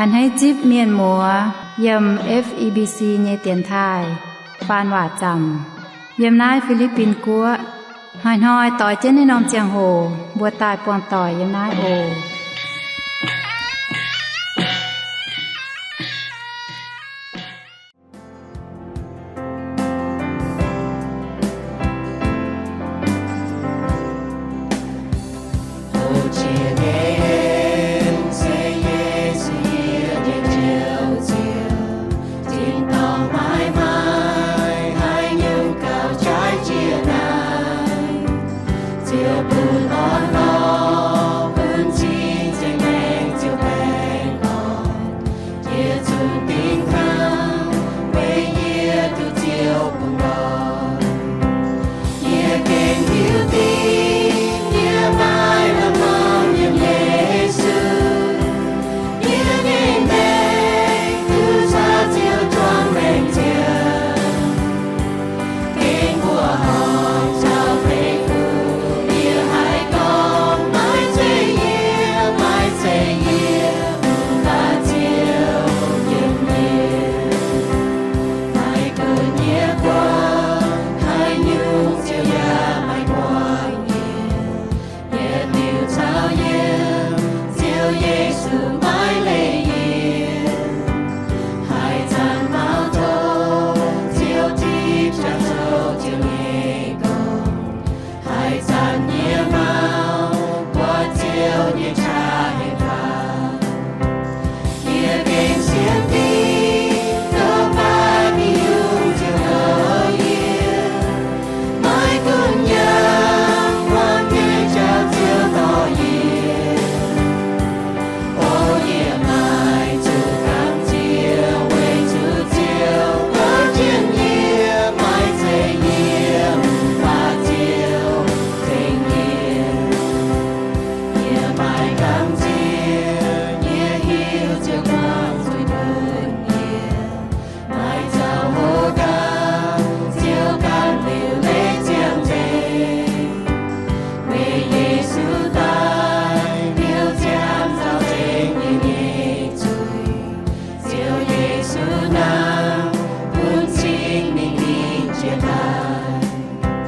A'hneiv zipv mienh muoz yiem F E B C nyei dienx taaih faan waac zaamc yiem naaiv Fi^li^bin Guoqv. Hnoi-hnoi doix jienv naaiv norm ziangh hoc mbuo daaih buangh doic yiem naaiv oc.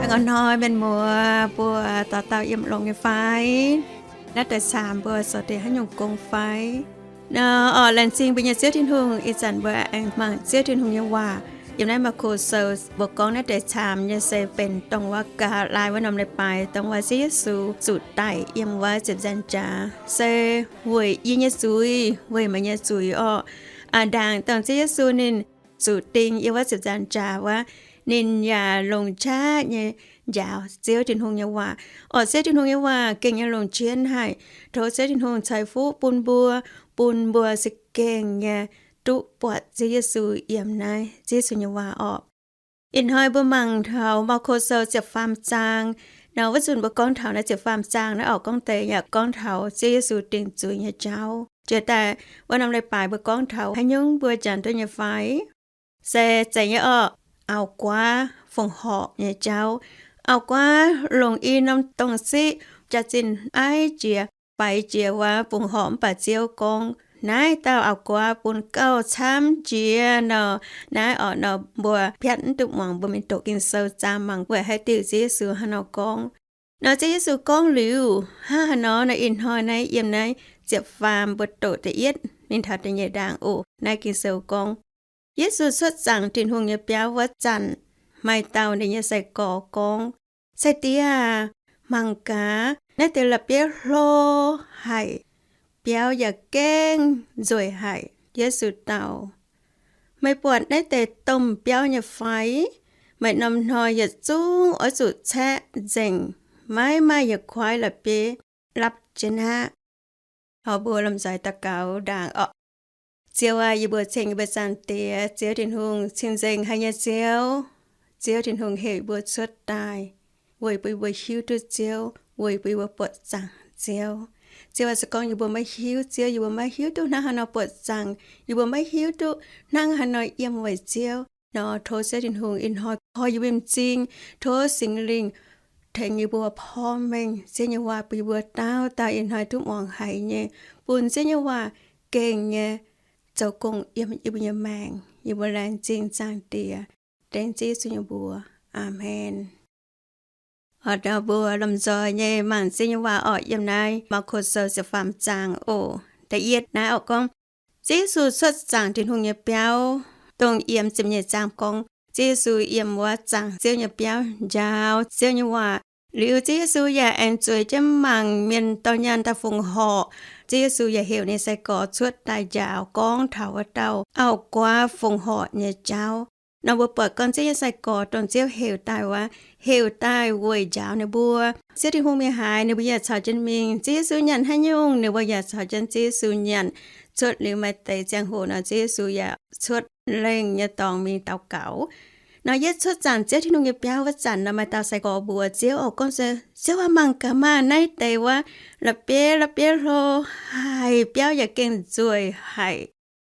Hnoi-hnoi mienh muoz mbuo dauh dauh yiem longx nyei fai? Naaiv deix caamx mbuo zoux deix haaix nyungc gong fai? Nor, orqc, laengz zingh mbuo nyei Ziouv Tin-Hungh, ih zanc mbuo aengx mangc Ziouv Tin-Hungh nyei waac yiem naaiv Maako Sou. Mbuo gorngv naaiv deix caamx nyei se benx dongh wuov ga'laaix wuov norm leiz-baaix, dongh wuov Ziouv Yesu zuqc daic yiem wuov ziepc nzaangc jaax, se weic yie nyei zuiz, weic meih nyei zuiz orqc. Aa, ndaangc dongh Ziouv Yesu ninh zuqc ding yiem wuov ziepc nzaangc jaax wuov, ninh yaac longc qaqv nyei njaaux Ziouv Tin-Hungh nyei waac. Orqc, Ziouv Tin-Hungh nyei waac gengh nyei longc jienv haic. Tov Ziouv Tin-Hungh ceix fuqv bun mbuo, bun mbuo za'gengh nyei duqv buatc Ziouv Yesu yiem naaiv Ziouv Yesu nyei waac orqc. Ih hnoi mbuo mangc taux Maako Sou ziepc faam zaang. Nor, wuov nzunc mbuo gorngv taux naaiv ziepc faam zaang naaiv orqc, gorngv deix yaac gorngv taux Ziouv Yesu dingc zuiz nyei jauv. Jiex daaih wuov norm leiz-baaix mbuo gorngv taux haaix nyungc mbuo janx duqv nyei fai? Se zeiz nyei orqc, auv-guaav fongc horc nyei jauv. Auv-guaav longc i norm dong-siqv jaax-zinh aiv jiex, faix jiex wuov, fongc horc mv baac Ziouv gorngv, naaiv dauh auv-guaav bun gauh camv jiex nor. Naaiv orqc, nor mbuo piatv mv duqv muangx, mbuo mingh doqc Ging-Sou zaah mangc weic haaix diuc Ziouv Yesu hnangv nor gorngv. Nor Ziouv Yesu gorngv liuz hnangv haaix nor, nor ih hnoi naaiv yiem naaiv ziepc faam mbuo doqc da'yietv mingh taux da'nyeic ndaangc oc. Naaiv Ging-Sou gorngv, Yesu cuotv zaangc Tin-Hungh nyei biauv wuov zanc, maaih dauh ninh nyei sai-gorx gorngv, Sai-Diex aah, mangc gaax, naaiv deix la'bieiv hlo haic, biauv yaac gengh nzueic haic. Yesu dau, Meih buatc naaiv deix domh biauv nyei fai? Meih norm hnoi yietc zungv oix zuqc caeqv nzengc, maiv maaih yietc kuaaiv la'bieiv lapv jienv aqv. Mbuo lomh nzoih daux gaux ndaangc orqc. Ziouv aah, yie mbuo ceng yie mbuo Zaangc Diex, Ziouv Tin-Hungh, cing-nzengc haic nyei Ziouv. Ziouv Tin-Hungh heuc yie mbuo cuotv daaih weic bun yie mbuo hiuv duqv Ziouv, weic bun yie mbuo buatc zaangc Ziouv. Ziouv aah, se gorngv yie mbuo maiv hiuv Ziouv, yie mbuo maiv hiuv duqv hnangv haaix nor buatc zaangc, yie mbuo maiv hiuv duqv hnangv haaix nor yiem weic Ziouv nor, tov Ziouv Tin-Hungh ih hnoi koi yie mbuo m'zing, tov Singx Lingh tengx yie mbuo porv mengh Ziouv nyei waac bun yie mbuo dauh dauh ih hnoi duqv muangx haiz nyei, bun Ziouv nyei waac gengh nyei zoux gong yiem yie mbuo nyei maengc. Yie mbuo laengz zingh Zaangc Diex, dengv Ziouv Yesu nyei mbuox. Aamen. Oc, mbuo lomh nzoih nyei mangc Ziouv nyei waac orqc, yiem naaiv Maako Sou ziepc faam zaang oc. Da'yietv naaiv orqc gorngv, Ziouv Yesu cuotv zaangc Tin-Hungh nyei biauv, dongh yiem ziepc nyeic zaang gorngv, Ziouv Yesu yiem wuov zaangc Ziouv nyei biauv njaaux Ziouv nyei waac. Liuz Ziouv Yesu yaac aengx zueiz jienv mangc mienh dorh nyaanh daaih fongc horc. Ziouv Yesu yaac heuc ninh sai-gorx cuotv daaih njaaux gorngv taux wuov dauh auv-guaav fongc horc nyei jauv. Nor mbuo buatc gorn-ziouv nyei sai-gorx dongh Ziouv heuc daaih wuov, heuc daaih weic njaaux ninh mbuo. Ziouv Tin-Hungh mingh haaix, ninh mbuo yaac caux jienv mingh. Ziouv Yesu nyanc haaix nyungc, ninh mbuo yaac caux jienv Ziouv Yesu nyanc. Cuotv liuz maaih deix ziangh hoc nor, Ziouv Yesu yaac cuotv lengh nyei dorngx mingh daux gaux. Nor yietv cuotv zaangc Ziouv Tin-Hungh nyei biauv wuov zanc nor, maaih dauh sai-gorx mbuox Ziouv oc, gorngv se, Ziouv aac, mangc gaax maah! Naaiv deix wuov la'bieiv la'bieiv hlo haic, biauv yaac gengh nzueic haic.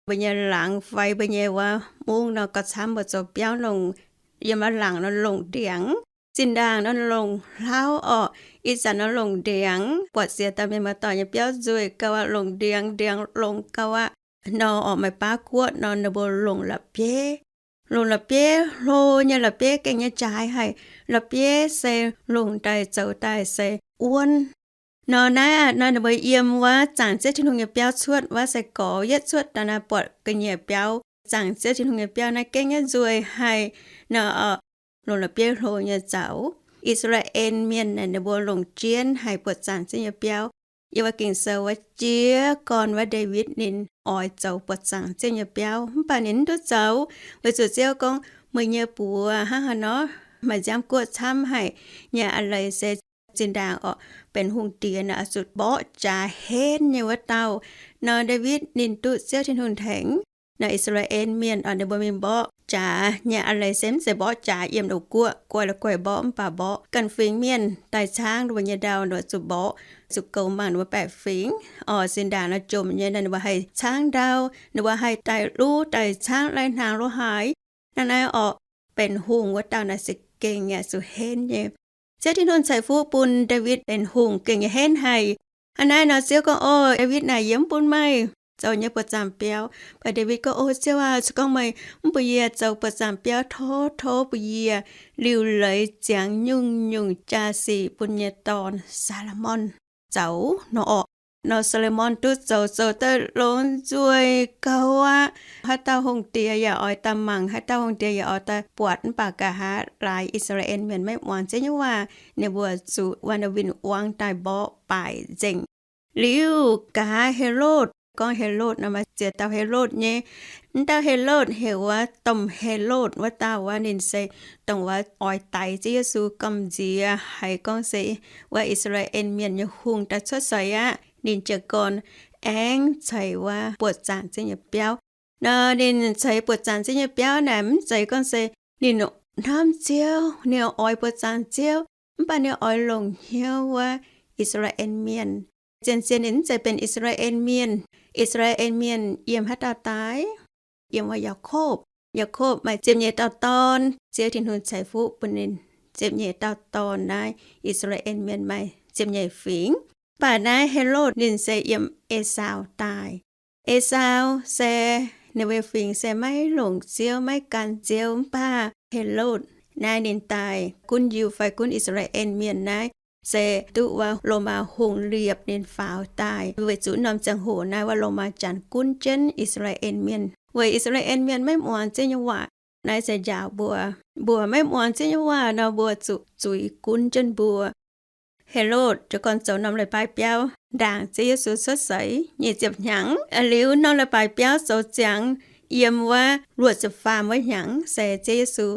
Mbuo nyei laangz fai mbuo nyei wuov mungv nor, gauh camv mbuo zoux biauv longc, yiem wuov laangc nor longc ndiangx, zinh ndaangc nor longc hlauv orqc, ih zanc nor longc ndiangx. Buatc ziex dauh mienh muoz-doic nyei biauv nzueic gauh aqv, longc ndiangx, ndiangx longc gauh aqv. Nor orqc, maaih baav guoqv nor ninh mbuo longc la'bieiv, longc la'bieiv hlo nyei la'bieiv gengh nyei jaaix haic. La'bieiv se longc daaih zoux daaih se wuonv. Nor naaiv aqv, nor ninh mbuo yiem wuov zaangc Ziouv Tin-Hungh nyei biauv cuotv wuov sai-gorx yietv cuotv daaih naaiv buatc ga'nyiec biauv, zaangc Ziouv Tin-Hungh nyei biauv naaiv gengh nyei nzueic haic. Nor orqc, longc la'bieiv hlo nyei zaux. I^saa^laa^en Mienh naaic ninh mbuo longc jienv haic buatc zaangc Ziouv nyei biauv. Yiem wuov Ging-Sou wuov jiez gorn wuov Ndaawitv ninh oix zoux buatc zaangc Ziouv nyei biauv, mv baac ninh mv duqv zoux, weic zuqc Ziouv gorngv, Meih nyei buoz hnangv haaix nor, maaih nziaamv guoqv camv haic nyei, a'leiz se zinh ndaangc orqc, benx hungh diex naaic oix zuqc mborqv jaax henv nyei wuov dauh. Nor Ndaawitv ninh duqv Ziouv Tin-Hungh tengx. Nor I^saa^laa^en Mienh orqc, ninh mbuo mingh mborqv jaax nyei, a'leiz se mv zeiz mborqv jaax yiem ndau-guoqv guai la'guaih mborqv, mv baac mborqv ganh fingx mienh daaih caangv ninh mbuo nyei ndau nor zuqc mborqv, zuqc goux mangc ninh mbuo baeqc fingx. Orqc, zinh ndaangc nor jomc nyei nor ninh mbuo haih caangv ndau, ninh mbuo haih daaih luv daaih caangv lai-hnaangx lo haaix. Hnangv naaiv orqc, benx hungh wuov dauh naaic se gengh yaac zuqc henv nyei. Ziouv Tin-Hungh ceix fuqv bun Ndaawitv benx hungh gengh nyei henv haic. Hnangv naaiv nor Ziouv gorngv, Ov, Ndaawitv naaic, yie mv bun meih zoux nyei buatc zaangc biauv. Mv baac Ndaawitv gorngv, Ov, Ziouv aah, se gorngv meih mv bun yie zoux buatc zaangc biauv, tov, tov bun yie liuc leiz ziangx nyungc-nyungc jaa-sic bun nyei dorn, Saa^lo^morn, zoux nor orqc. Nor Saa^lo^morn duqv zoux, zoux daaih longx nzueic gauh aqv. Haaix dauh hungh diex yaac oix daaih mangc, haaix dauh hungh diex yaac oix daaih buatc, mv baac nqa'haav laaix I^saa^laa^en Mienh maiv muangx Ziouv nyei waac, ninh mbuo zuqc wuov Ndaawitv wangv daaih mborqv baaic nzengc. Liuz nqa'haav Helotv, gorngv Helotv nor maaih ziex dauh Helotv nyei. Mv dauh Helotv heuc wuov domh Helotv wuov dauh wuov, ninh se dongh wuov oix daix Ziouv Yesu gamh nziex, haiz gorngv se wuov I^saa^laa^en Mienh nyei hungh daaih cuotv seix aqv. Ninh jiez gorn aengx ceix wuov buatc zaangc Ziouv nyei biauv. Nor ninh ceix buatc zaangc Ziouv nyei biauv naaic mv zeiz gorngv se ninh hnamv Ziouv, ninh oix buatc zaangc Ziouv, mv baac ninh oix longc hnyouv wuov I^saa^laa^en Mienh. Zien-zien ninh mv zeiz benx I^saa^laa^en Mienh. I^saa^laa^en Mienh yiem haaix dauh daaih? Yiem wuov Yaakopv. Yaakopv maaih ziepc nyeic dauh dorn. Ziouv Tin-Hungh ceix fuqv bun ninh ziepc nyeic dauh dorn naaiv. I^saa^laa^en Mienh maaih ziepc nyeic fingx. Mv baac naaiv Helotv ninh se yiem Esaau daaih. Esaau se ninh mbuo fingx se maiv longc Ziouv, maiv gan Ziouv, mv baac Helotv naaiv ninh daaih gunv Yiuh fai gunv I^saa^laa^en Mienh naaiv se duqv wuov Lomaa hungh liepc ninh faaux daaih, weic zuqc norm ziangh hoc naaiv wuov Lomaa Janx gunv jienv I^saa^laa^en Mienh, weic I^saa^laa^en Mienh maiv muangx Ziouv nyei waac. Naaiv se njaaux mbuo, mbuo maiv muangx Ziouv nyei waac nor, mbuo zuqc zuiz gunv jienv mbuo. Helotv jiez gorn zoux norm leiz-baaix biauv ndaangc Ziouv Yesu cuotv seix nyic ziepc hnyangx. Liuz norm leiz-baaix biauv zoux ziangx yiem wuov luoqc ziepc faam wuov hnyangx se Ziouv Yesu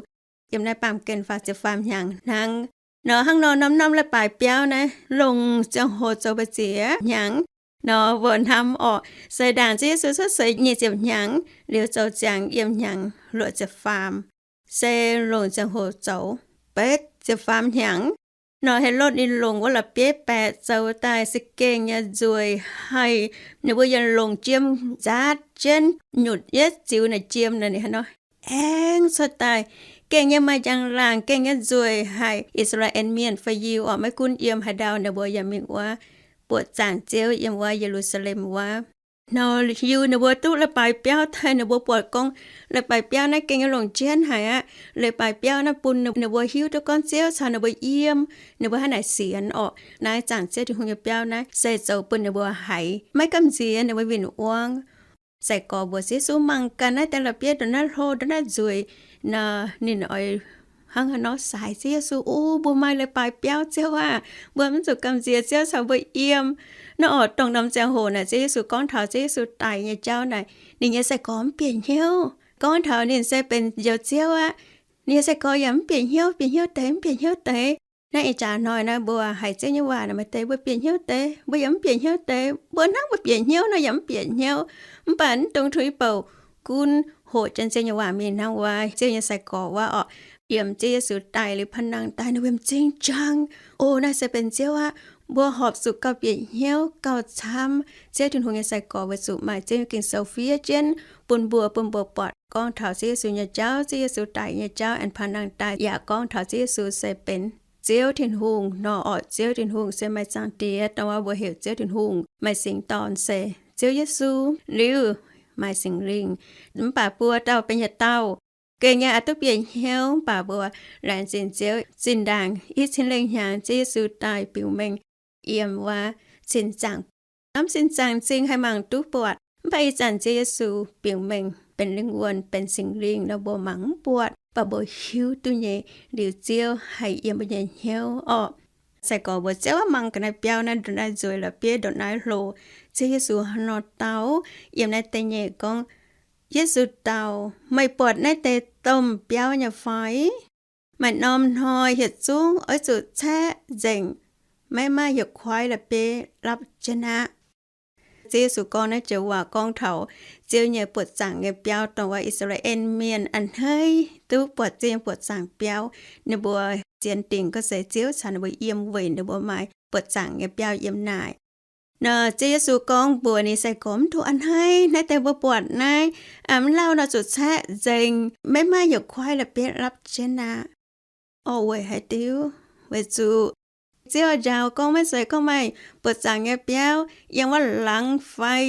yiem naaiv baamh gen faah ziepc faam hnyangx hnangv. Nor hnangv nor norm-norm leiz-baaix biauv naaiv longc ziangh hoc zoux mbu'ziex hnyangx. Nor mbuo hnamv orqc, se ndaangc Ziouv Yesu cuotv seix nyic ziepc hnyangx liuz zoux ziangx yiem hnyangx luoqc ziepc faam, se longc ziangh hoc zoux betv ziepc faam hnyangx. Nor Helotv ninh longc wuov la'bieiv baeqc zoux daaih se gengh nyei nzueic haic. Ninh mbuo yaac longc jiem nzaatv jienv, nyutc yietv ziux naaic jiem naaic, ninh hnangv nor aengx cuotv daaih. Gengh nyei maaih njang-laangc, gengh nyei nzueic haic. I^saa^laa^en Mienh fai Yiuh orqc, maiv gunv yiem haaix ndau, ninh mbuo yaac mingh wuov buoqc zaangc Ziouv yiem wuov Ye^lu^saa^lem wuov. Nor liuz ninh mbuo duqv leiz-baaix biauv daaih, ninh mbuo buatc gorngv leiz-baaix biauv naaiv gengh nyei longc jienv haic aqv. Leiz-baaix biauv naaiv bun ninh mbuo hiuv duqv gorngv Ziouv caux ninh mbuo yiem, ninh mbuo hnangv naaic sienx orqc. Naaiv zaangc Ziouv Tin-Hungh nyei biauv naaiv se zoux bun ninh mbuo haiz maiv gamh nziex ninh mbuo win-wangv. Sai-gorx mbuox Yesu, mangc gaax naaiv deix la'bieiv ndongc naaiv hlo, ndongc naaiv nzueic nor, ninh oix hnangv haaix nor saaix Ziouv Yesu, O, mbuo maaih leiz-baaix biauv, Ziouv aah! Mbuo mv zuqc gamh nziex Ziouv caux mbuo yiem. Naaiv orqc, dongh norm ziangh hoc naaic Ziouv Yesu gorngv taux Ziouv Yesu daic nyei jauv naaic, ninh nyei sai-gorx mv bieqc hnyouv. Gorngv taux ninh se benx Njoux Ziouv aqv. Ninh nyei sai-gorx yaac mv bieqc hnyouv, bieqc hnyouv deix, mv bieqc hnyouv deix. Naaiv ih jaax hnoi naaiv mbuo haiz Ziouv nyei waac naaic, maaih deix mbuo bieqc hnyouv deix, mbuo yaac mv bieqc hnyouv deix. Mbuo hnangv mbuo bieqc hnyouv nor yaac mv bieqc hnyouv. Mv baac mv dungx tuix bouc gunv hoqc Janx-Zien nyei waac mingh hnangv wuov Ziouv nyei sai-gorx wuov orqc. Yiem Ziouv Yesu daic liuz paan-nangh daaih, ninh mbuo m'zing jangx, O, naaiv se benx Ziouv aqv. Mbuo horpc zuqc gauh bieqc hnyouv gauh camv. Ziouv Tin-Hungh nyei sai-gorx weic zuqc maaih Ziouv nyei Ging-Sou fiev jienv bun mbuo, bun mbuo buatc gorngv taux Ziouv Yesu nyei jauv, Ziouv Yesu daic nyei jauv, aengx paan-nangh daaih yaac gorngv taux Ziouv Yesu se benx Ziouv Tin-Hungh nor orqc. Ziouv Tin-Hungh se maaih Zaangc Diex, dongh wuov mbuo heuc Ziouv Tin-Hungh, maaih Singx Dorn se Ziouv Yesu, liuz maaih Singx Lingh. Mv baac buo dauh benx yietc dauh. Gengh nyei aqc duqv bieqc hnyouv, mv baac mbuo laengz zingh Ziouv, zinh ndaangc i cin lengh hnyangx Ziouv Yesu daaih biux mengh yiem wuov cin-zaangc. Norm cin-zaangc m'zing haih mangc duqv buatc, mv baac ih zanc Ziouv Yesu biux mengh benx lingh wuonh, benx Singx Lingh nor mbuo mangc mv buatc, mv baac mbuo hiuv duqv nyei liuz Ziouv haih yiem mbuo nyei hnyouv orqc. Sai-gorx mbuox Ziouv, Mangc gaax naaiv biauv naaiv, ndongc naaiv nzueic la'bieiv, ndongc naaiv hlo. Ziouv Yesu hnangv nor dau, yiem naaiv deix nyeic gorngv, Yesu dau, Meih buatc naaiv deix domh biauv nyei fai? Maaih norm hnoi yietc zungv oix zuqc caeqv nzengc, maiv maaih yietc kuaaiv la'bieiv lapv jienv aqv. Ziouv Yesu gorngv naaiv joux waac gorngv taux Ziouv nyei buoqc zaangc nyei biauv, dongh wuov I^saa^laa^en Mienh a'hneiv duqv buatc Ziouv nyei buoqc zaangc biauv, ninh mbuo sienx dingc gorngv se Ziouv caux ninh mbuo yiem weic ninh mbuo maaih buoqc zaangc nyei biauv yiem naaic. Nor Ziouv Yesu gorngv mbuox ninh sai-gorx, Mv dungx a'hneiv, naaiv deix mbuo buatc naaiv, mv lauh nor zuqc caeqv nzengc, maiv maaih yietc kuaaiv la'bieiv lapv jienv aqv. Orqc, weic haaix diuc? Weic zuqc Ziouv njaaux gorngv maiv zeiz gorngv maaih buoqc zaangc nyei biauv yiem wuov laangz fai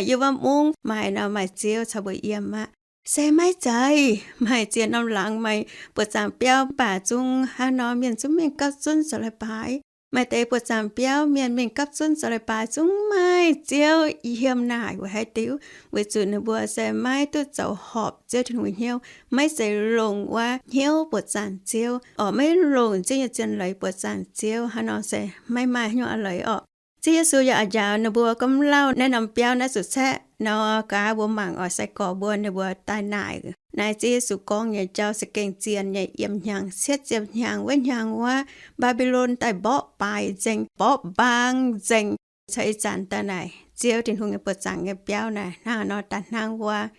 yiem wuov mungv maaih nor maaih Ziouv caux mbuo yiem aqv. Se maiv zeiz, maaih ziex norm laangz maaih buoqc zaangc biauv, mv baac zungv hnangv nor mienh zungv mingh gapv zunv zoux leiz-baaix. Maaih deix buoqc zaangc biauv mienh mingh gapv zunv zoux leiz-baaix zungv maiv maaih Ziouv yiem naaic. Weic haaix diuc? Weic zuqc ninh mbuo se maiv duqv zoux horpc Ziouv Tin-Hungh hnyouv, maiv zeiz longc wuov hnyouv buoqc zaangc Ziouv, orqc, maiv longc Ziouv nyei zien leiz buoqc zaangc Ziouv. Hnangv nor se maiv maaih haaix nyungc a'leiz orqc. Ziouv Yesu yaac a'njaaux ninh mbuo gorngv, Mv lauh naaiv norm biauv naaiv zuqc caeqv nor, gaax mbuo mangc orqc, sai-gorx mbuo ninh mbuo daaih naaic naaiv Ziouv Yesu gorngv nyei jauv za'gengh zien nyei. Yiem hnyangx cietv ziepc hnyangx wuov hnyangx wuov, Mbaa^mbi^lon daaih mborqv baaix nzengc, mborqv mbaang nzengc. Caux ih zanc daaih naaic Ziouv Tin-Hungh nyei buoqc zaangc nyei biauv naaic hnangv nor daaih hnangv wuov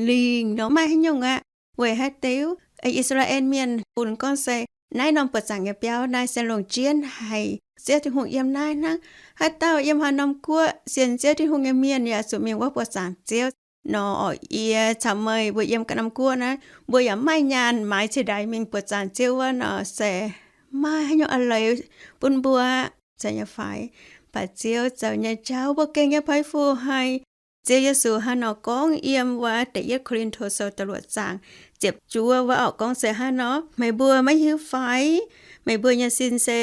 lingh nor, maiv haaix nyungc aqv. Weic haaix diuc? I^saa^laa^en Mienh funx gorngv se naaiv norm buoqc zaangc nyei biauv naaiv se longc jienv haic, Ziouv Tin-Hungh yiem naaiv hnangv. Haaix dauh yiem haaix norm guoqv sienx Ziouv Tin-Hungh nyei mienh yaac zuqc mingh wuov buoqc zaangc Ziouv. Nor orqc, yie caux meih mbuo yiem ganh norm guoqv naaiv, mbuo yaac maiv maaih nyaanh maaiz ceix ndaix mingh buoqc zaangc Ziouv wuov nor, se maiv maaih haaix nyungc a'leiz bun mbuo aqv, zeiz nyei fai? Mv baac Ziouv zoux nyei jauv mbuo gengh nyei peix fu haic. Ziouv Yesu hnangv nor gorngv yiem wuov Da'yietv Ko^lin^to Sou da'luoqc zaang ziepc juov wuov orqc, gorngv se hnangv nor, Meih mbuo maiv hiuv fai? Meih mbuo nyei sin se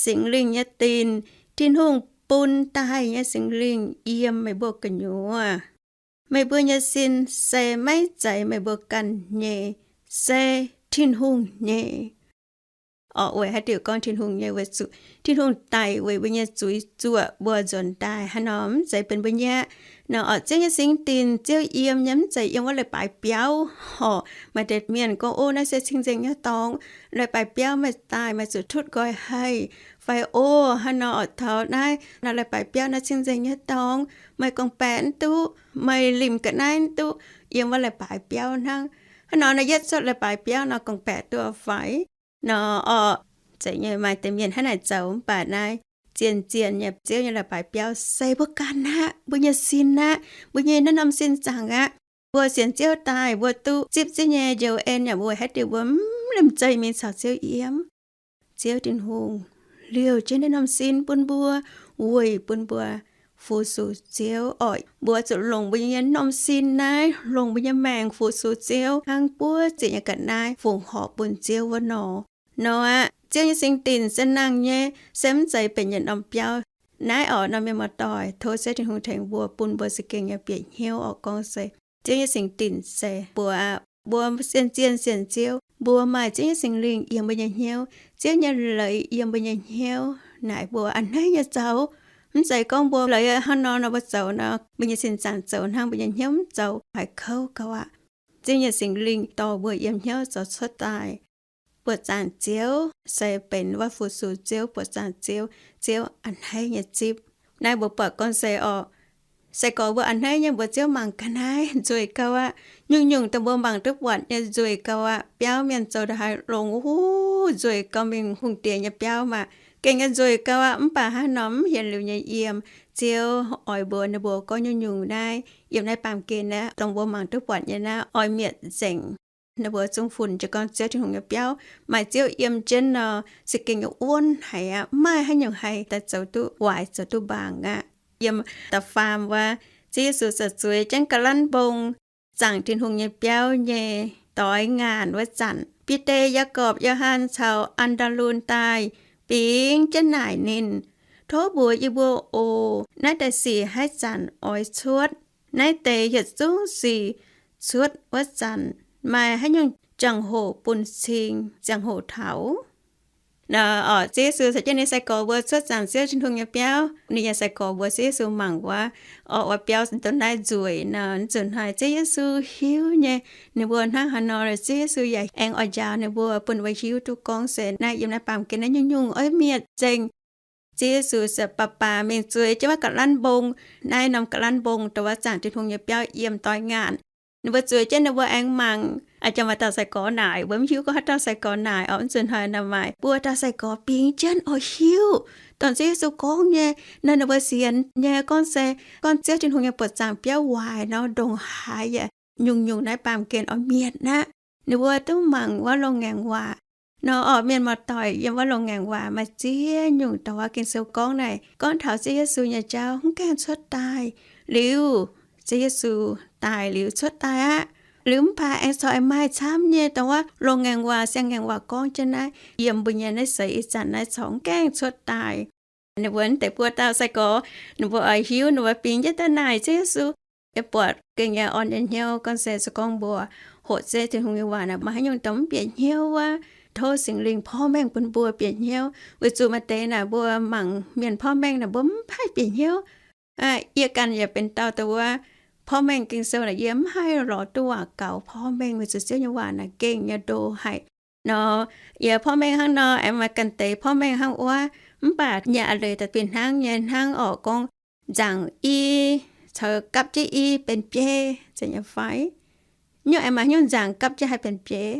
Singx Lingh nyei dinc. Tin-Hungh bun daaih nyei Singx Lingh yiem meih mbuo gu'nyuoz. Meih mbuo nyei sin se maiv zeiz meih mbuo ganh nyei, se Tin-Hungh nyei. Orqc, weic haaix diuc gorngv Tin-Hungh nyei? Weic zuqc Tin-Hungh daic weic mbuo nyei zuiz zuoqc mbuo nzuonx daaih. Hnangv nor mv zeiz benx mbuo nyei aqv. Nor orqc, Ziouv nyei singx dinc, Ziouv yiem nyei, mv zeiz yiem wuov leiz-baaix biauv. Orqc, maaih deix mienh gorngv, O, naaiv se cing-nzengc nyei dorngx. Leiz-baaix biauv maaih daaih, maaih zuqc tutv nqoi haih. Fai o, hnangv nor orqc, taux naaiv, naaiv leiz-baaix biauv naaiv cing-nzengc nyei dorngx, maaih gorngv-baeqc mv duqv, maaih limh ga'naaiv mv duqv, yiem wuov leiz-baaix biauv hnangv. Hnangv nor naaiv yietv cuotv leiz-baaix biauv nor gorngv-baeqc duqv fai? Nor orqc, zeiz nyei, maaih deix mienh hnangv naaic zoux. Mv baac naaiv zien-zien nyei Ziouv nyei leiz-baaix biauv se mbuo ganh aqv, mbuo nyei sin aqv, mbuo nyei naaiv norm sin zaangc aqv. Mbuo sienx Ziouv daaih, mbuo duqv zipv Ziouv nyei njoux en yaac mbuo haaix diuc mbuo mv lemh zeih mingh caux Ziouv yiem. Ziouv Tin-Hungh liouh jienv naaiv norm sin bun mbuo, weic bun mbuo fu-sux Ziouv oc. Mbuo zuqc longc mbuo nyei norm sin naaiv, longc mbuo nyei maengc fu-sux Ziouv hnangv buov ziec nyei ga'naaiv fongc horc bun Ziouv wuov nor. Nor aqv, Ziouv nyei singx dinc se nangh nyei, se mv zeiz benx yietc norm biauv. Naaiv oc, norm mienh muoz-doic, tov Ziouv Tin-Hungh tengx mbuo, bun mbuo za'gengh nyei bieqc hnyouv oc. Gorngv se Ziouv nyei singx dinc se mbuo aqv, mbuo zien-zien sienx Ziouv, mbuo maaih Ziouv nyei Singx Lingh yiem mbuo nyei hnyouv, Ziouv nyei leiz yiem mbuo nyei hnyouv, naaic mbuo a'hneiv nyei zoux. Mv zeiz gorngv mbuo leiz hnangv nor nor mbuo zoux nor, mbuo nyei sin zaangc zoux hnangv mbuo nyei hnyouv mv zoux, haiz kouv gauh aqv. Ziouv nyei Singx Lingh dorh mbuo yiem hnyouv zoux cuotv daaih. Buoqc zaangc Ziouv se benx wuov fu-sux Ziouv, buoqc zaangc Ziouv, Ziouv a'hneiv nyei zipv. Naaiv mbuo buatc gorngv se oc, sai-gorx mbuo a'hneiv nyei mbuox Ziouv mangc ga'naaiv nzueic gauh aqv. Nyungc-nyungc dongh mbuo mangc duqv buatc nyei nzueic gauh aqv. Biauv mienh zoux ndongc haaix longx wuov, nzueic gauh mingh hungh diex nyei biauv maah. Gengh nyei nzueic gauh aqv, mv baac hnangv nor mv hienx liuz nyei yiem. Ziouv oix mbuox ninh mbuo gorngv nyungc-nyungc naaiv, yiem naaiv baamh gen naaiv, dongh mbuo mangc duqv buatc nyei naaiv, oix mietc nzengc. Ninh mbuo zungv funx jiez gorngv Ziouv Tin-Hungh nyei biauv maaih Ziouv yiem jienv nor, se gengh nyei wuonv haic aqv. Mv maaih haaix nyungc haih daaih zoux duqv waaic zoux duqv mbaangc aqv. Yiem da'faam wuov, Ziouv Yesu ziouc zueiz jienv ga'lanv mbong, zaangc Tin-Hungh nyei biauv nyei doix ngaanc wuov zanc, Bide, Yaagorpc, Yo^han caux An^ndaa^lun daaih bingx jienv naaic ninh, Tov mbuox yie mbuo oc, naaiv deix sic haaix zanc oix cuotv? Naaiv deix yietc zungv sic cuotv wuov zanc, maaih haaix nyungc jangx-hoc bun cing ziangh hoc taux? Nor, Ziouv Yesu caux jienv ninh nyei sai-gorx mbuo cuotv zaangc Ziouv Tin-Hungh nyei biauv. Ninh nyei sai-gorx mbuox Ziouv Yesu mangc wuov, oc, wuov biauv ndongc naaiv nzueic nor. Nzunc hnoi Ziouv Yesu hiuv nyei, ninh mbuo hnangv haaix nor, Ziouv Yesu yaac aengx oix njaaux ninh mbuo, bun ninh mbuo hiuv duqv gorngv se naaiv yiem naaiv baamh gen naaiv nyungc-nyungc oix mietc nzengc. Ziouv Yesu ziouc baac baac mingh zueiz jienv wuov ga'lanv mbong. Naaiv norm ga'lanv mbong dongh wuov zaangc Tin-Hungh nyei biauv yiem doix ngaanc. Ninh mbuo zueiz jienv ninh mbuo aengx mangc, a'jangc maaih dauh sai-gorx naaic, mbuo mv hiuv gorngv haaix dauh sai-gorx naaic oc. Mv zuqc hnoi naaic maaih buo dauh sai-gorx bingx jienv oix hiuv dongh Ziouv Yesu gorngv nyei. Nor ninh mbuo sienx nyei gorngv se, gorngv Ziouv Tin-Hungh nyei buoqc zaangc biauv waaic nor, ndongc haaix yaac nyungc-nyungc naaiv baamh gen oix mietc aqv. Ninh mbuo duqv mangc wuov loz-ngaengc waac. Nor, oc, mienh muoz-doic, yiem wuov loz-ngaengc waac maaih ziex nyungc dongh wuov Ging-Sou gorngv naaic, gorngv taux Ziouv Yesu nyei jauv mv gaengh cuotv daaih. Liuz, Ziouv Yesu daaih liuz cuotv daaih aqv. Liuz mv baac aengx corc maaih camv nyei dongh wuov loz-ngaengc waac, siang-ngaengc waac gorngv jienv naaiv yiem mbuo nyei naaiv seix ih zanc naaiv corc mv gaengh cuotv daaih. Ninh mbuo deix buo dauh sai-gorx, ninh mbuo oix hiuv, ninh mbuo bingx jienv daaih naaic Ziouv Yesu. Yie buatc gengh nyei orn nyei hnyouv gorngv se, se gorngv mbuo hoqc Ziouv Tin-Hungh nyei waac naaic, maaih haaix nyungc dongh mv bieqc hnyouv wuov, tov Singx Lingh porv mengh bun mbuo bieqc hnyouv. Weic zuqc maaih deix naaic mbuo mangc mienh porv mengh naaic mbuo mv haih bieqc hnyouv. Yie ganh yaac benx dauh dongh wuov porv mengh Ging-Sou naaic yie mv haih lorz duqv waac gaux porv mengh, weic zuqc Ziouv nyei waac naaic gengh nyei ndo haic. Nor, yie porv mengh hnangv nor, aengx maaih ganh deix porv mengh hnangv wuov, mv baac nyei a'leiz daaih fih hnangv nyei hnangv orqc, gorngv nzaangc i caux gapv jienv i benx biei, zeiz nyei fai? Nyungc aengx maaih nyungc nzaangc gapv jienv haih benx biei.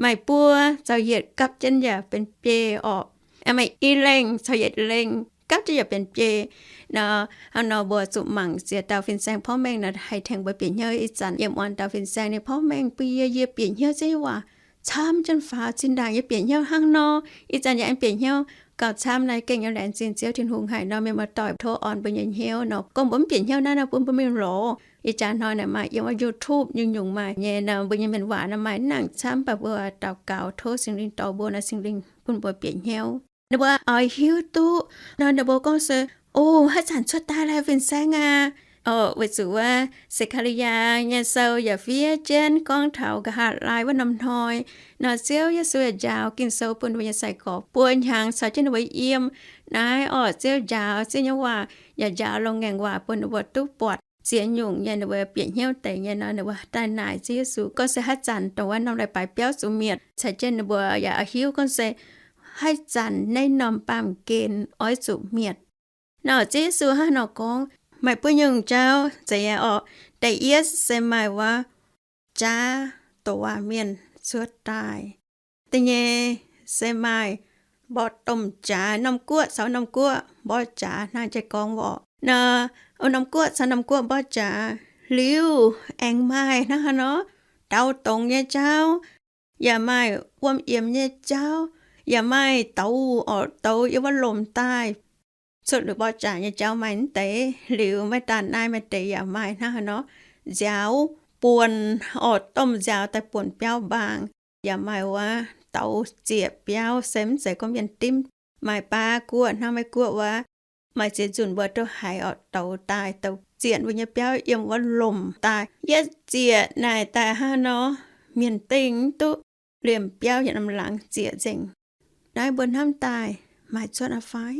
Maaih buo caux yietc gapv jienv yaac benx biei orqc. Aengx maaih i lengh caux yietc lengh gapv jienv yaac benx biei. Nor, hnangv nor mbuo zuqc mangc ziex dauh fin-saeng porv mengh nor haih tengx mbuo bieqc hnyouv. Ih zanc yie muangx dauh fin-saeng ninh porv mengh bun yie, yie bieqc hnyouv Ziouv nyei waac camv jienv faaux, zinh ndaangc yie bieqc hnyouv hnangv nor. Ih zanc yie aengx bieqc hnyouv gauh camv naaiv, gengh nyei laengz zingh Ziouv Tin-Hungh haic nor. Mienh muoz-doic, tov orn mbuo nyei hnyouv nor, gorngv mbuo mv bieqc hnyouv naaiv nor bun mbuo mingh lorz. Ih jaax hnoi naaic maaih yiem wuov YouTube nyungc-nyungc maaih nyei nor, mbuo nyei mienh waac nor maaih nangc camv, mv baac mbuo daux gaux tov Singx Lingh dorh mbuo nor, Singx Lingh bun mbuo bieqc hnyouv. Ninh mbuo oix hiuv duqv nor, ninh mbuo gorngv se, O, haaix zanc cuotv daaih lai fin-saeng aqv? Orqc, weic zuqc wuov Se^kaa^li^yaa nyei sou yaac fiev jienv gorngv taux nqa'haav laai wuov norm hnoi nor, Ziouv Yesu yaac njaaux Ging-Sou bun mbuo nyei sai-gorx buo hnyangx caux jienv ninh mbuo yiem. Naaiv orqc, Ziouv njaaux Ziouv nyei waac yaac njaaux loz-ngaengc waac bun ninh mbuo duqv buatc ziex nyungc nyei ninh mbuo bieqc hnyouv deix nyei nor, ninh mbuo daaih naaic Ziouv Yesu gorngv se haaix zanc dongh wuov norm leiz-baaix biauv zuqc mietc, caux jienv ninh mbuo yaac hiuv gorngv se haaix zanc naaiv norm baamh gen oix zuqc mietc. Nor Ziouv Yesu hnangv nor gorngv, maaih buo nyungc jauv zeiz orqc. Da'yietv se maaih wuov jaax doqc waac mienh cuotv daaih. Da'nyeic se maaih mborqv domh jaax, norm guoqv caux norm guoqv mborqv jaax hnangv jiex gorngv orqc. Nor, norm guoqv caux norm guoqv mborqv jaax liuz, aengx maaih hnangv haaix nor, daaux dongz nyei jauv, yaac maaih wuom yiemx nyei jauv, yaac maaih douz orqc, douz yiem wuov lomc daaih. cuotv liuz mborqv jaax nyei jauv maaih mv deix, liuz maiv daan naaiv maaih deix yaac maaih hnangv haaix nor nziaaux buonc, orqc, domh nziaaux daaih buonc biauv mbaang, yaac maaih wuov douz zieqc biauv, se mv zeiz gorngv mienh dimv. Maaih baav guoqv hnangv Meiv Guoqv wuov, maaih ziex nzunc mbuo duqv haiz orqc douz daaih, douz zieqc mbuo nyei biauv yiem wuov lomc daaih. Yietv zieqc naaic daaih hnangv nor, mienh dingh mv duqv, liemh biauv yaac norm laangz zieqc nzengc. Naaiv mbuo hnamv daaih maaih cuotv aqv fai?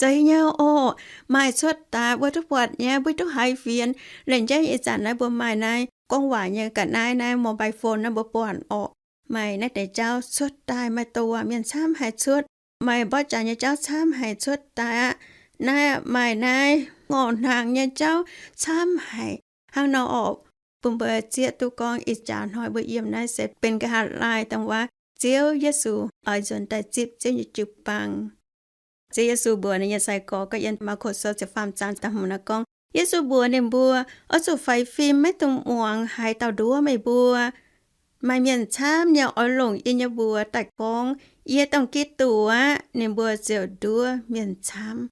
Zeiz nyei orqc, maaih cuotv daaih, mbuo duqv buatc nyei, mbuo duqv haiz fienx. Lengc jeiv ih zanc naaiv mbuo maaih naaiv gorngv waac nyei ga'naaiv, naaiv mobile phone naaiv mbuo buatc orqc. Maaih naaiv deix jauv cuotv daaih, maaih douc waac mienh camv haic cuotv, maaih mborqv jaax nyei jauv camv haic cuotv daaih aqv. Naaiv maaih naaiv ngorc hnaangx nyei jauv camv haic. Hnangv nor orqc, bun mbuo zieqv duqv gorngv ih jaax hnoi mbuo yiem naaiv se benx nqa'haav laai dongh wuov Ziouv Yesu oix nzuonx daaih zipv Ziouv nyei jiu-baang. Ziouv Yesu mbuox ninh nyei sai-gorx gorngv, yiem Maako Sou ziepc faam zaang da'hmz naaiv gorngv, Yesu mbuox ninh mbuo, Oix zuqc faix fim, maiv dungx muangx haaix dauh nduov meih mbuo. Maaih mienh camv nyei oix longc yie nyei mbuox daaih gorngv, Yie dongh Giduc aqv. Ninh mbuo ziouc nduov mienh camv.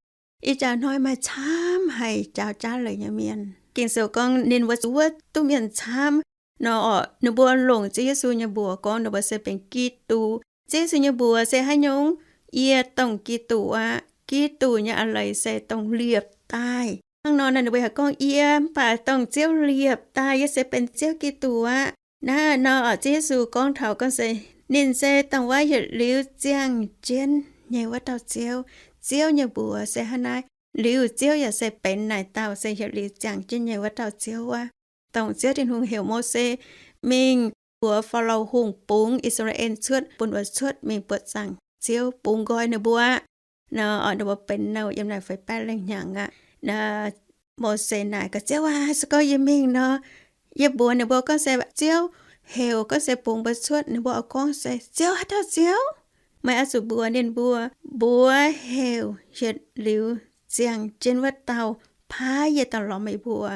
Ih jaax hnoi maaih camv haic jaaux jaav leiz nyei mienh. Ging-Sou gorngv ninh mbuo zuov duqv mienh camv nor orqc, ninh mbuo longc Ziouv Yesu nyei mbuox gorngv ninh mbuo se benx Giduc. Ziouv Yesu nyei mbuox se haaix nyungc? Yie dongh Giduc aqv. Giduc nyei a'leiz se dongh liepc daaih. Hnangv nor naaiv ninh mbuo yaac gorngv, Yie mv baac dongh Ziouv liepc daaih, yie se benx Ziouv Giduc aqv. Naaiv nor orqc, Ziouv Yesu gorngv taux gorngv se ninh se dongh wuov yietc liuz ziangh jienv nyei wuov dauh Ziouv. Ziouv nyei mbuox se hnangv naaiv, liuz Ziouv yaac se benx naaic dauh se yietc liuz ziangh jienv nyei wuov dauh Ziouv wuov. Dongh Ziouv Tin-Hungh heuc Mose mingh mbuox Faalo Hungh bungx I^saa^laa^en cuotv, bun ninh mbuo cuotv mingh buoqc zaangc Ziouv bungx nqoi ninh mbuo. Nor orqc, ninh mbuo benx nouh yiem naaic feix baeqv lengh hnyangx aqv. Mose naaic gaax Ziouv aqv, Se gorngv yie mingh nor, yie mbuox ninh mbuo gorngv se Ziouv heuc, gorngv se bungx mbuo cuotv, ninh mbuo oix gorngv se, Ziouv, haaix dauh Ziouv? Meih oix zuqc mbuox ninh mbuo, Mbuox heuc yietc liuz ziangh jienv wuov dauh paaiv yie daaih lorz meih mbuo.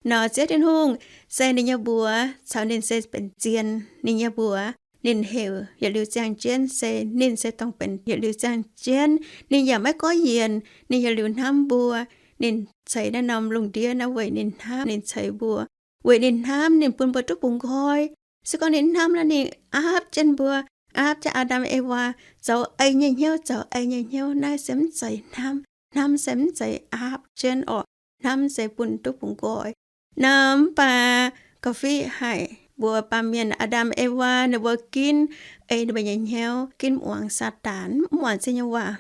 Nor Ziouv Tin-Hungh se ninh nyei mbuox caux ninh se benx zien. Ninh nyei mbuox ninh heuc yietc liuz ziangh jienv se ninh se dongh benx yietc liuz ziangh jienv. Ninh yaac maiv gorngv yienc, ninh yietc liuz hnamv mbuo. Ninh ceix naaiv norm lungh ndiev naaiv weic ninh hnamv, ninh ceix mbuo. Weic ninh hnamv, ninh bun mbuo duqv bungx nqoi. Se gorngv ninh hnamv naaic, ninh aapv jienv mbuo, aapv jienv Aa^ndam Ewaa zoux ei nyei hnyouv, zoux ei nyei hnyouv. Naaiv se mv zeiz hnamv. Hnamv se mv zeiz aapv jienv orqc. Hnamv se bun duqv bungx nqoi. Nor mv baac gauh fiqv haic, mbuo baamh mienh Aa^ndam Ewaa ninh mbuo ginv ei ninh mbuo nyei hnyouv, ginv muangx Saadaan, mv muangx Ziouv nyei waac.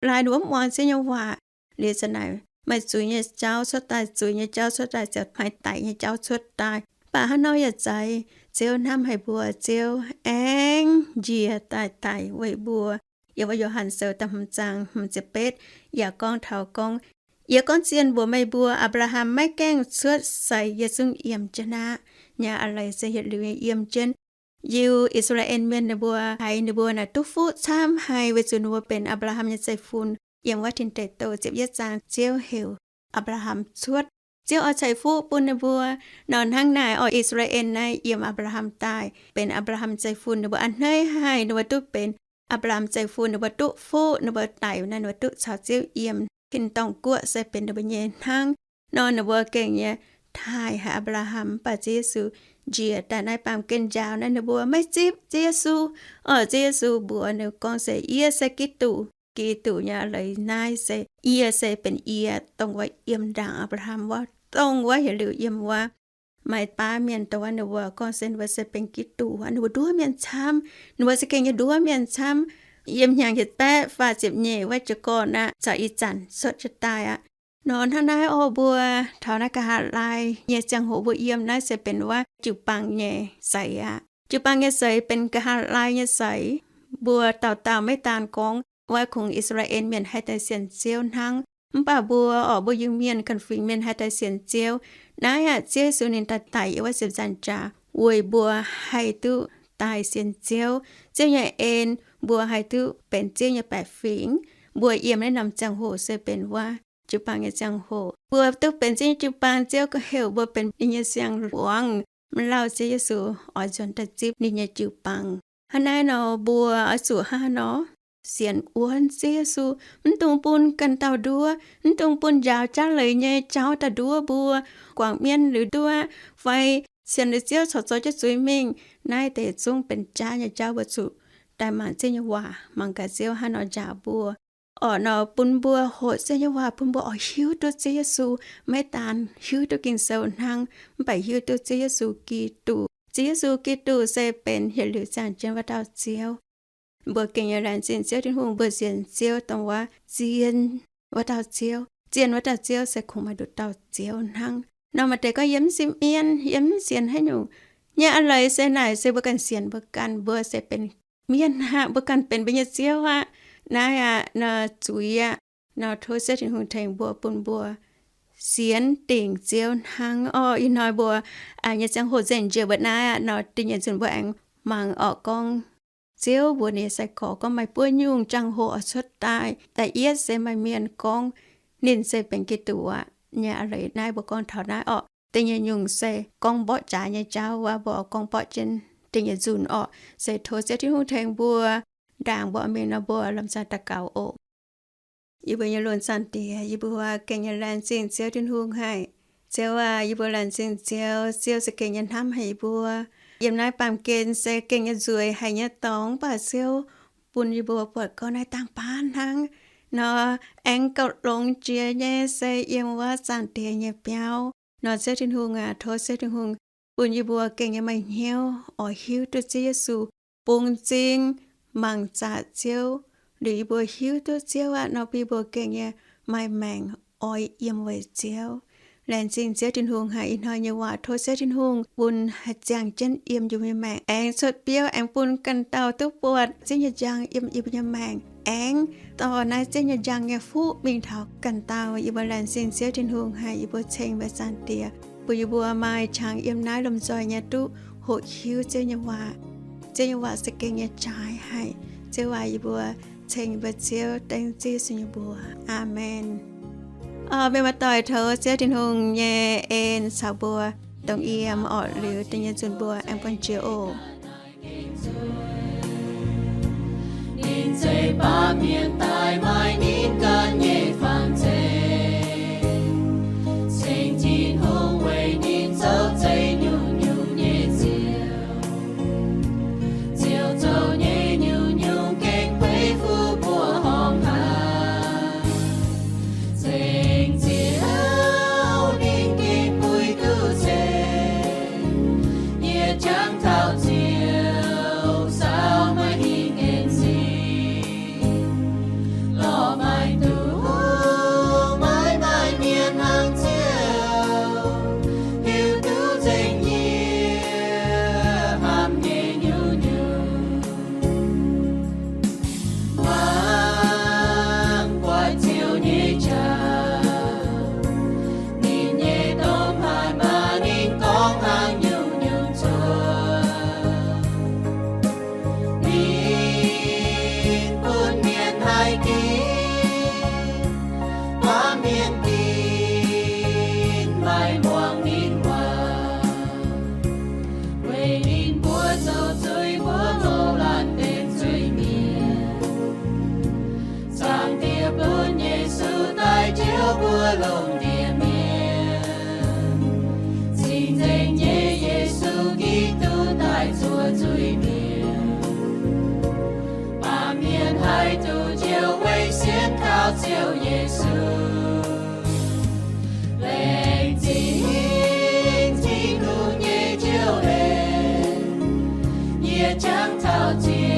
Laaix ninh mbuo mv muangx Ziouv nyei waac, liuz zanc naaic maaih zuiz nyei jauv cuotv daaih, zuiz nyei jauv cuotv daaih ziouc maaih daic nyei jauv cuotv daaih. Mv baac hnangv nor yaac zeiz, Ziouv hnamv haic mbuo, Ziouv aengx njiec daaih daic weic mbuo. Yiem wuov Yo^han Sou da'hmz zaang hmz ziepc betv yaac gorngv taux gorngv, Yie gorngv zien mbuox meih mbuo, Apc^laa^ham maiv gaengh cuotv seix yie zungv yiem jienv aqv. Nyei a'leiz se yietc liuz nyei yiem jienv. Yiu I^saa^laa^en Mienh ninh mbuo haiz ninh mbuo naaic duqv fuqv camv haic weic zuqc ninh mbuo benx Apc^laa^ham nyei zeiv-fun. Yiem wuov Tin Deic Douh ziepc yietv zaang, Ziouv heuc Apc^laa^ham cuotv. Ziouv oix ceix fuqv bun ninh mbuo. Nor hnangv naaic orqc, I^saa^laa^en naaiv yiem Apc^laa^ham daaih benx Apc^laa^ham zeiv-fun, ninh mbuo a'hneiv haic ninh mbuo duqv benx Apc^laa^ham zeiv-fun, ninh mbuo duqv fuqv, ninh mbuo daic naaiv ninh mbuo duqv caux Ziouv yiem tin-dorngh guoqv se benx ninh mbuo nyei hnangv. Nor ninh mbuo gengh nyei taaih haic Apc^laa^ham. Mv baac Ziouv Yesu njiec daaih naaiv baamh gen njaaux naaiv ninh mbuo maiv zipv Ziouv Yesu. Orqc, Ziouv Yesu mbuox ninh gorngv se, Yie se Giduc. Giduc nyei a'leiz naaiv se yie se benx yie, dongh wuov yiem ndaangc Apc^laa^ham wuov, dongh wuov yietc liuz yiem wuov. Maaih baav mienh dongh wuov ninh mbuo gorngv se ninh mbuo se benx Giduc, ninh mbuo nduov mienh camv. Ninh mbuo se gengh nyei nduov mienh camv. Yiem hnyangx yietc baeqv faah ziepc nyeic wuov jiez gorn aqv, caux ih zanc cuotv jienv daaih aqv. Nor hnangv naaiv orqc, mbuo taux naaiv nqa'haav laai nyei ziangh hoc mbuo yiem naaiv se benx wuov jiu-baang nyei seix aqv. Jiu-baang nyei seix benx nqa'haav laai nyei seix. Mbuo dauh dauh maiv daan gorngv wuov kungx I^saa^laa^en Mienh haih daaih sienx Ziouv hnangv, mv baac mbuo orqc, mbuo Iu-Mienh ganh fingx mienh haih daaih sienx Ziouv. Naaiv aqv, Ziouv Yesu ninh daaih daic yiem wuov ziepc nzaangc jaax weic mbuo haih duqv daaih sienx Ziouv. Ziouv nyei en, mbuo haih duqv benx Ziouv nyei baeqc fingx. Mbuo yiem naaiv norm ziangh hoc se benx wuov jiu-baang nyei ziangh hoc. Mbuo duqv benx Ziouv nyei jiu-baang, Ziouv heuc mbuo benx ninh nyei siang-borngz, mv lauh Ziouv Yesu oix nzuonx daaih zipv ninh nyei jiu-baang. Hnangv naaiv nor mbuo oix zuqc hnangv haaix nor? sienx wuonv Ziouv Yesu, mv dungx bun ganh dauh nduov, mv dungx bun njaaux jauv leiz nyei jauv daaih nduov mbuo, guangc mienh liuz nduov, fai sienx liuz Ziouv corc zoux jienv zuiz mingh. Naaiv deix zungv benx jaav nyei jauv, mbuo zuqc daaih mangc Ziouv nyei waac, mangc gaax Ziouv hnangv nor njaaux mbuo. Orqc nor bun mbuo hoqc Ziouv nyei waac, bun mbuo oix hiuv duqv Ziouv Yesu, maiv daan hiuv duqv Ging-Sou hnangv, mv baac hiuv duqv Ziouv Yesu Giduc. Ziouv Yesu Giduc se benx yietc liuz ziangh jienv wuov dauh Ziouv. Mbuo gengh nyei laengz zingh Ziouv Tin-Hungh, mbuo sienx Ziouv dongh wuov zien wuov dauh Ziouv. Zien wuov dauh Ziouv se kungx maaih nduqc dauh Ziouv hnangv. Nor maaih deix gorngv yie mv sienx mienh, yie mv sienx haaix nyungc. Nyei a'leiz se naaic se mbuo ganh sienx mbuo ganh, mbuo se benx mienh aqv, mbuo ganh benx mbuo nyei ziouv aqv. Naaiv aqv, nor zuiz aqv. Nor tov Ziouv Tin-Hungh tengx mbuo, bun mbuo sienx dingc Ziouv hnangv. Orqc, ih hnoi mbuo nyei ziangh hoc nzengc njiec mbuo naaiv aqv. Nor da'nyeic nzunc mbuo aengx mangc orqc gorngv Ziouv mbuox ninh nyei sai-gorx gorngv maaih buo nyungc ziangh hoc oix cuotv daaih. Da'yietv se maaih mienh gorngv ninh se benx Giduc aqv. Nyei a'leiz naaiv mbuo gorngv taux naaiv orqc. Da'nyeic nyungc se gorngv mborqv jaax nyei jauv wuov, mbuo oix gorngv mborqv jienv da'nyeic nzunc orqc. Se tov Ziouv Tin-Hungh tengx mbuo, ndaangc mbuo mingh nor mbuo lomh nzoih daux gaux oc. Yie mbuo nyei lunx Zaangc Diex, yie mbuo gengh nyei laengz zingh Ziouv Tin-Hungh haic. Ziouv aac, yie mbuo laengz zingh Ziouv, Ziouv se gengh nyei hnamv haic yie mbuo. Yiem naaiv baamh gen se gengh nyei nzueic haic nyei dorngx, mv baac Ziouv bun yie mbuo buatc gorngv naaiv dangh baav hnangv. Nor aengx gauh longx jiex nyei se yiem wuov Zaangc Diex nyei biauv. Nor Ziouv Tin-Hungh aac, tov Ziouv Tin-Hungh bun yie mbuo gengh nyei maaih hnyouv oix hiuv duqv Ziouv Yesu, bungx m'zing mangc zaqc Ziouv. Liuz yie mbuo hiuv duqv Ziouv aqv nor, bun yie mbuo gengh nyei maaih maengc oix yiem weic Ziouv. Laengz zingh Ziouv Tin-Hungh haic ih hnoi nyei waac. Tov Ziouv Tin-Hungh bun haih ziangh jienv yiem yie mbuo nyei maengc, aengx cuotv biouv, aengx bun ganh dauh duqv buatc Ziouv nyei njang yiem yie mbuo nyei maengc, aengx dorh naaiv Ziouv nyei njang nyei fuqv mingh taux ganh dauh. Yie mbuo laengz zingh Ziouv Tin-Hungh haic, yie mbuo ceng meih Zaangc Diex, bun yie mbuo maaih qangx yiem naaiv lomh nzoih nyei duqv hoqc hiuv Ziouv nyei waac. Ziouv nyei waac se gengh nyei jaaix haic. Ziouv aac, yie mbuo ceng mbuo Ziouv dengv Ziouv Yesu nyei mbuox. Aamen. Mienh muoz-doic, tov Ziouv Tin-Hungh nyei en caux mbuo dongh yiem orqc. Liuz da'nyeic nzunc mbuo aengx buangh jiex oc. Ninh zeiz baamh mienh daaih maaih ninh ganh nyei fangx zeiv, ceng Tin-Hungh weic ninh zoux zeiv nyungc-nyungc nyei ziouv. Ziouv zoux nyei nyungc-nyungc gengh beiv fuqv mbuo horngh haic. Ceng Ziouv ninh gengh buix duqv ceng, yie jangx taux Ziouv saau maaih hingh en zingh. Lorh maaic nduqc maiv maaih mienh hnangv Ziouv, hiuv duqv nzengc yie hnamv nyei nyungc-nyungc. Mangc buatc Ziouv nyei qaqv, ninh nyei domh hatc maah! Ninh gorngv hnangv nyungc-nyungc cuotv. Ninh bun mienh haih ginv, baamh mienh ginv maaih muangx ninh waac. Weic ninh mbuo zoux zuiz mbuo ngouh laanh benx zuiz-mienh. Zaangc Diex bun Yesu daaih njoux mbuo longc ndie-mienh. Cing-Nzengc nyei Yesu Giduc daaih zuoqc zuiz-mienh. Baamh mienh haih duqv njoux weic sienx kaux Ziouv Yesu. Laengz zingh Tin-Hungh nyei njoux hlen, yie jangx taux Ziouv